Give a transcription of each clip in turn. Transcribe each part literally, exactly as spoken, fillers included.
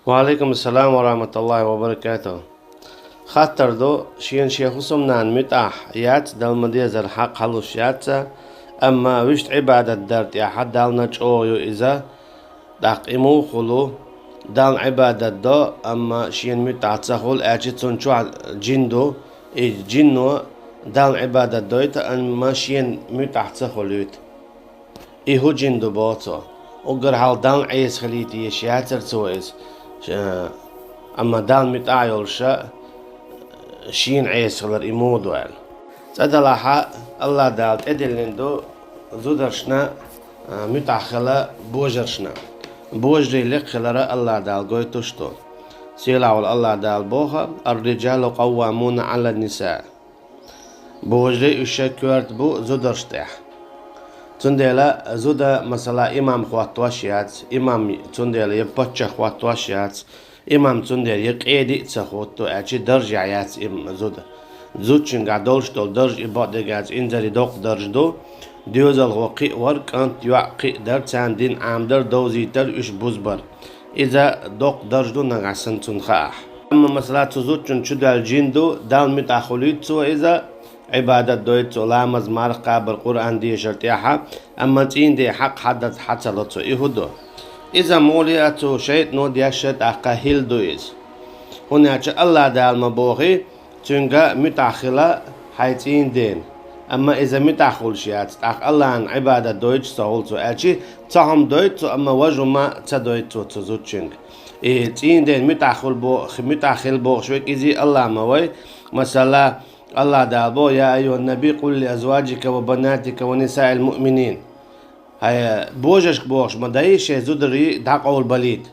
Ва алейкум ассалам ва рахматуллахи ва баракатух. Хаттар ду, шен шен хӀусамнана муьтӀахь яц, Далла ма-деззара хьакъ хьалуш яц, амма вуьшта Ӏибадат дар тӀехь Далла чӀогӀа ю иза, тӀаккха и муха хуьлу, Далла Ӏибадат до, амма шена муьтӀахь ца хуьлу, аьлча цунна чохь жин ду, и жинно Далла Ӏибадат дойту, амма шена муьтӀахь ца хуьлуьйту. И хӀун жин ду боху цо. Уггар хьалха Далла Ӏеса хилийта езаш яцара цо иза. Ш-, амма Далла муьтӀахь йолуша шена Ӏеса хилар и муха ду аьлла. Цкъа делахь, Аллах Дала тӀедиллина ду зударшна, а, муьтӀахь хила божаршна. Божарий лекха хилара Аллах Дала гойтуш ду. Сийлахь волу Аллах Дала боху: «Ар-риджалу къаввамуна Ӏала-н-ниса». Божарий уьш коьрта бу зударшна тӀехь. Цундела зуда, масала, имам хӀоттош яц, имам, цундела я паччахь хӀоттош яц, имам, цундела я къеди а ца хӀотто, аьлча даржехь яц имам зуда. Зудчуьнгахь долуш долу дарж и бакъдерг яц, инзаре доккха дарж ду, доьзалхо кхиа вар, кӀант, йоӀ кхиа дар, царна дин Ӏамадар, довзийтар, уьш бузбар. Иза доккха дарж ду нагахь санна цунна хаахь. Амма, масала, цу зудчунна чу доьлла жин ду, Далла муьтӀахь хуьлуьйту цо иза, Ӏибадат дойту цо, ламаз, марха кхабар, Къуръан дешар тӀехь, амма цӀийнан ден хьакъ хьадац, хьа ца ло цо, и хӀун ду? Иза муха лиъа цу шайтӀано дешна, тӀаккха хӀилла ду иза. ХӀунда аьлча Аллах Дала ма бохий, цуьнга муьтӀахь хила хьайн цӀийнан дена. Амма иза муьтӀахь хуьлуш яц, тӀаккха Аллахьна Ӏибадат дойтуш ца хуьлу цо, аьлча цхьа хӀума дойту цо, амма важа хӀума ца дойту цо цу зудчуьнга. И цӀийнан дена муьтӀахь хуьлу бо-, муьтӀахь хила бохуш верг иза Аллах ма вай. Масала, Аллах Дала боху: «Я айюхан-наби, къул ли азваджика ва банатика ва нисаил муъминин». Хьайн божаршка бохуш ма дай, шайн зударий дӀакъовлабалийта.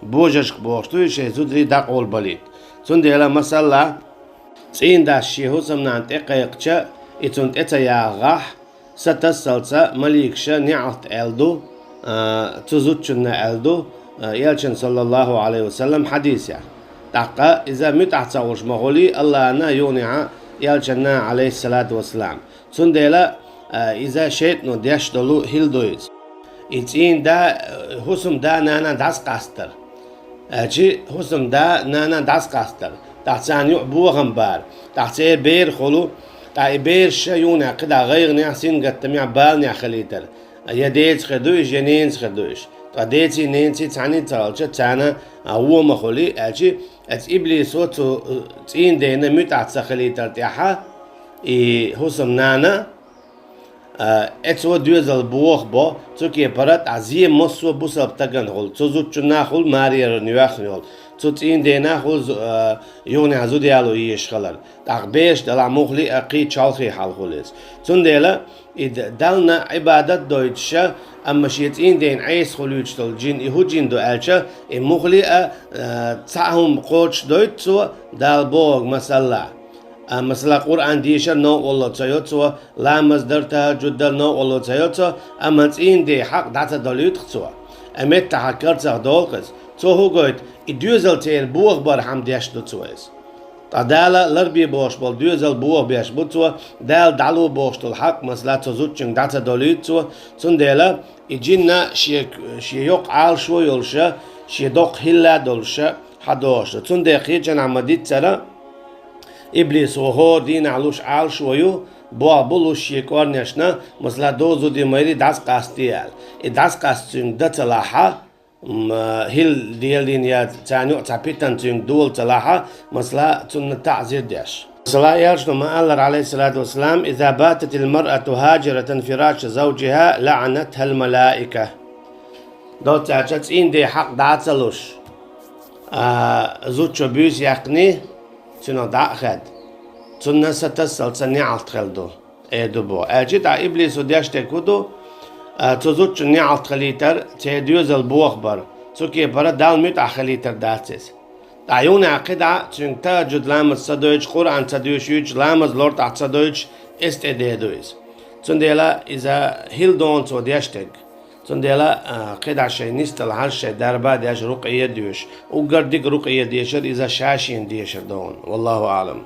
Божаршка бохуш ду, шайн зударий дӀакъовлабалийта. Цундела, масала, цӀийнан дас шен хӀусамнана тӀекхайкхича, и цунна тӀе ца яхахь, сатассалца маликаша неӀалт аьлла ду, а, цу зудчунна аьлла ду, а, Элчан, саллаллаху Ӏалайхи ва саллам, хьадисехь. ТӀаккха иза муьтӀахь ца хуьлуш ма хуьлий Аллахьна, юханехьа Элчанна, Ӏалайхиссалату вассалам. Цундела, а, иза шайтӀано деш долу хӀилла ду иза. И цӀийнан да, а, хӀусамда, нана дӀасакъастар. Аьлча хӀусамда, нана дӀасакъастар. ТӀаккха царна юкъа бохам бар. ТӀаккха церан бер хуьлу. ТӀаккха и бераш ша юханехьа кхидӀа гӀайгӀанехь, сингаттамехь, баланехь хилийтар. Я деца хир ду уьш, я ненаца хир ду уьш. Ткъа деций, ненаций цхьаьний ца хилча, царна, а, вон ма хуьлий, аьлча, эцу иблисо цу, э, цӀийнан дена муьтӀахь ца хилийтар тӀехь, и хӀусамнана, а, эцо доьзал бохабо, цу кепара тӀаккха зен массо а бусалба стагана хуьлу, цу зудчунна хуьлу, маре-яран йоьхна йолу, цу цӀийнан дена хуьлу зу-, а, юханехьа зуда яло езаш хилар. ТӀаккха бераш делахь муха лиъа, кхин чолхе хьал хуьлу иза. Цундела, и д-, Далла Ӏибадат дойтуша, амма шен цӀийнан дена Ӏеса хуьлуьйтуш долу жин, и хӀун жин ду аьлча, и муха лиъа, а, цхьа хӀума кхочушдойту цо, Дала бохург, масала. А, масала, Къуръан дешар новкъарло ца йо цо, ламаз дар, тахӀажжуд дар новкъарло ца йо цо, амма цӀийнан ден хьакъ дӀа ца долуьйту-кх цо. А меттахьа карцах долу-кх иза. Цо хӀун гойту, и доьзал церан бохабархьама деш ду цо иза. Ткъа Дала ларбе бохуш болу доьзал бохабеш бу цо, Дала дӀало бохуш долу хьакъ, масала, цу зудчуьнга дӀа ца долуьйту цо, цундела и жинна шен, шен йоккха Ӏалашо йолуша, шен доккха хӀилла а долуша хьадогӀуш ду. Цундела кхечанхьа ма-диццара, иблисо хӀора дийнахь луш Ӏалашо ю, болх бу луш шен кӀорнешна, масала, довза зуда ма-ярий, дӀасакъастаде аьлла. И дӀасакъаста цуьнга дан ца лахь, м, хӀилла лелийна я царна юкъа цхьа питана цуьнга дола ца лахь, масала, цунна таӀзир деш. Масала, Элчано ма-аллара, Ӏалайхиссалату вассалам: «Иза бататил маръату хӀажиратан фираша завджиха, лаӀанатхал малаика». Доцца аьлча, цӀийнан ден хьакъ дӀа а ца луш, а, зудчо буьйса яьккхиний, цуьнах дӀа а хед, цунна сатассалца неӀалт хила ду. Э, ду бо. Аьлча тӀаккха иблисо деш дерг хӀун ду? А, цу зудчунна неӀалт хилийтар, церан доьзал бохабар, цу кепара Далла муьтӀахь хилийтар дац иза. ТӀаккха юханехьа кхидӀа цуьнга тахӀажжуд ламаз ца дойтуш, Къуръан ца доьшуьйтуш, ламаз лор тӀехь ца дойтуш, эс тӀе де ду иза. Цундела иза хӀилла догӀу цо деш дерг. Цундела, а, кхидӀа шайн нисдала хьажа, шайн дарба а деш, рукъия а доьшу. Уггар дика рукъия дешар иза ша-шена дешар догӀу. Валлаху аӀлам.